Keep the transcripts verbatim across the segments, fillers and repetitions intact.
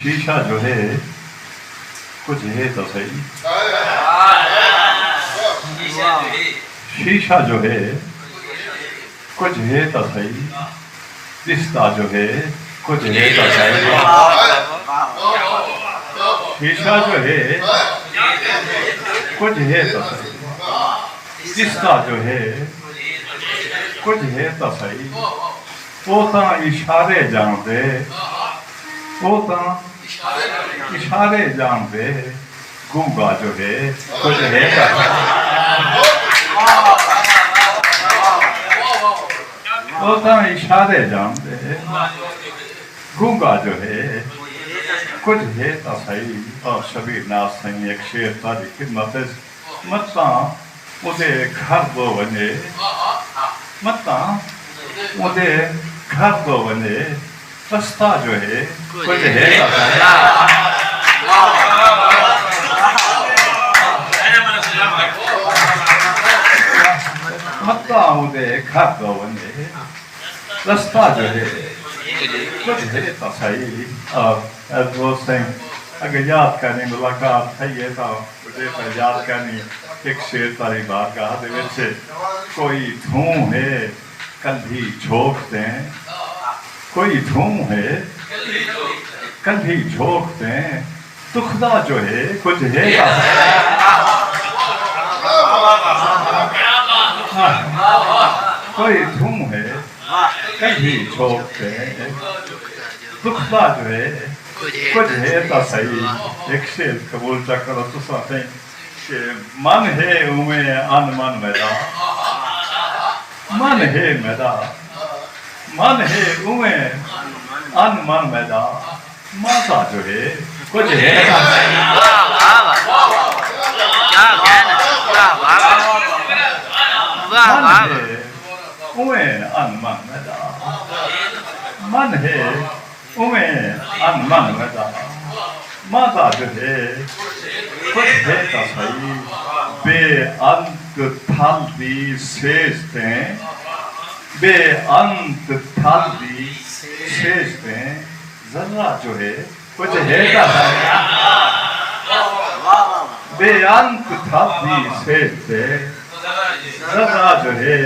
شیشہ جو ہے، کجھ ہے تاں سہی۔ شیشہ جو ہے، کجھ ہے تاں سہی۔ ݙسدا جو ہے، کجھ ہے تاں سہی۔ شیشہ جو ہے، کجھ ہے تاں سہی۔ ݙسدا جو ہے، کجھ ہے تاں سہی۔ او تاں اشارے ڄاݨدے، او تاں اشارے ڄاݨدے، گونگا جو ہے، کجھ ہے تاں سہی۔ او تاں اشارے ڄاݨدے، گونگا جو ہے، کجھ ہے تاں سہی۔ اور شبیر ناز سئیں ہک شعر تہاݙی خدمت اچ، متاں اوندے گھر دو ونڄے، متاں اوندے گھر دو ونڄے، رستہ جو ہے، کجھ ہے تاں سہی۔ متاں اوندے گھر دو ونڄے، رستہ جو ہے، کجھ ہے تاں سہی۔ آ، اے دوست سئیں، اگے یاد کرنی، ملاقات تھئی ہے تاں ٻڈھے پئے یاد کرنی۔ ہک شعر تہاݙی بارگاہ دے وچ، کوئی دھوں ہے کلھی جھوک تیں، کوئی دھوں ہے کلھی جھوک تیں، دکھدا جو ہے، کجھ ہے تاں سہی۔ ہاں، کوئی دھوں ہے کلھی جھوک تیں، دکھدا جو ہے، کجھ ہے تاں سہی۔ ہک شعر قبول چا کرو تساں سئیں، کہ من ہے اونویں ان من میݙا، من ہے میݙا، من ہے اونویں ان من میݙا، ماضا جو ہے، کجھ ہے تاں سہی۔ واہ، واہ، واہ۔ کیا کہنا۔ واہ، واہ، واہ۔ واہ، واہ، من واہ۔ ہے اونویں ان من میݙا، من ہے اونویں ان من میݙا، ماضا جو ہے، کجھ ہے تاں سہی۔ بے انت تھل دی سیج تیں، بے انت تھل دی سیج تیں، ذرہ جو ہے، کجھ ہے تاں سہی۔ بے انت تھل دی سیج تیں، ذرہ جو ہے،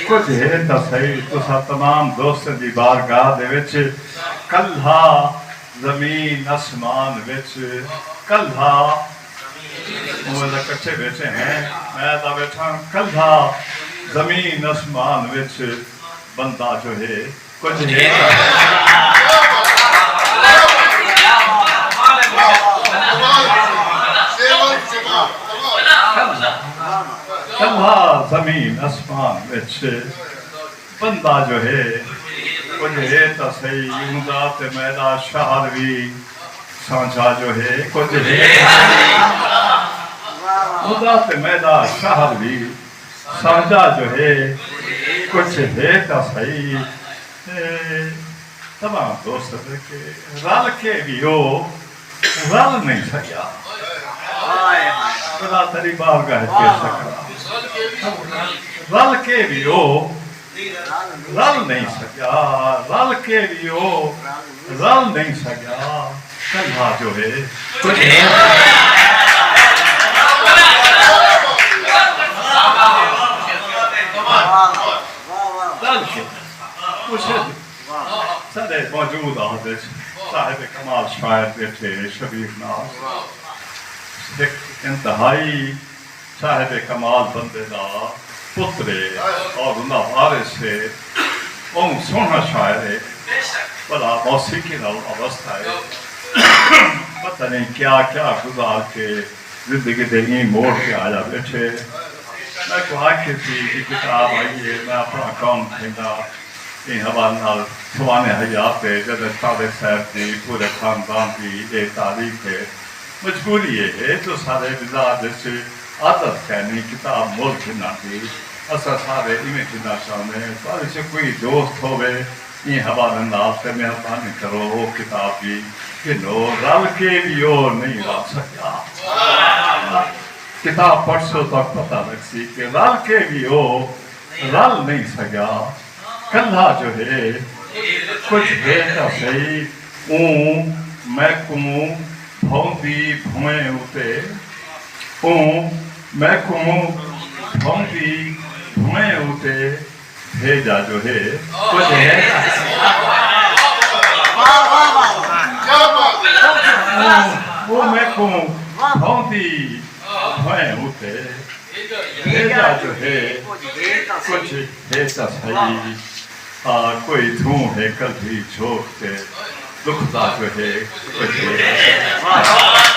کجھ ہے تاں سہی۔ تساں تمام دوستاں دی بارگاہ دے وچ کلھا زمین اسمان وچ، کلھا، اوہ تاں کٹھے بیٹھے ہیں، میں تاں بیٹھا کلھا زمین اسمان وچ، بندہ جو ہے، کجھ ہے تاں کلھا زمین اسمان وچ، بندہ جو ہے، کجھ ہے تاں سہی۔ اوندا تے میݙا شہر وی سانجھا جو ہے، کجھ ہے۔ اوندا تے میݙا شہر وی سانجھا جو ہے، کجھ ہے تاں سہی۔ اے تمام دوست کہ رل کے وی او رل نئیں سڳیا۔ خدا تیݙی بارگاہ اچ پیش کراں۔ رل کے وی او رل نئیں سڳیا، رل کے وی او رل نئیں سڳیا۔ کلھا جو ہے، کجھ ہے۔ رل کے۔ ساݙے موجود عہد اچ صاحب کمال شاعر ٻیٹھے، شبیر ناز، ہک انتہائی صاحب کمال بندے دا پتر ہے اور انہاں وارث ہے۔ ٻہوں سوہݨا شاعر ہے، بھلا موسیقی نال وابستہ ہے۔ پتہ نئیں کیا کیا گزار کے زندگی دے ایں موڑ تے آیا ٻیٹھے۔ میکوں آکھے سی کہ کتاب آئی ہے، میں اپݨا اکاؤنٹ ݙیندا۔ ایں حوالے نال سوانح حیات ہے، جݙاں طارق صاحب دی، پورے خاندان دی اے تعریف ہے۔ مجبوری اے ہے جو سارے مزاج اچ عادت کائنی کتاب مول گھنݨ دی۔ اساں سارے ایویں گھنݨا چاہندے ہیں۔ تہاݙے اچ کوئی دوست ہووے ایں حوالے نال تے مہربانی کرو او کتاب وی گھنو۔ رل کے وی او نئیں رل سڳیا۔ کتاب پڑھسو تاں پتہ لڳسی کہ رل کے وی او رل نئیں سڳیا۔ کلھا جو ہے، کجھ ہے تاں سہی، اوں میکوں بھوندی بھوئیں اتے، اوں میکوں بھوندی بھوئیں اتے بھیجا جو ہے، کجھ ہے۔ اوں، اوں میکوں بھوندی بھوئیں اتے بھیجا جو ہے، کجھ ہے تاں سہی۔ آ کوئی دھوں ہے کلھی جھوک تے، ݙکھدا جو ہے، کجھ ہے تاں سہی۔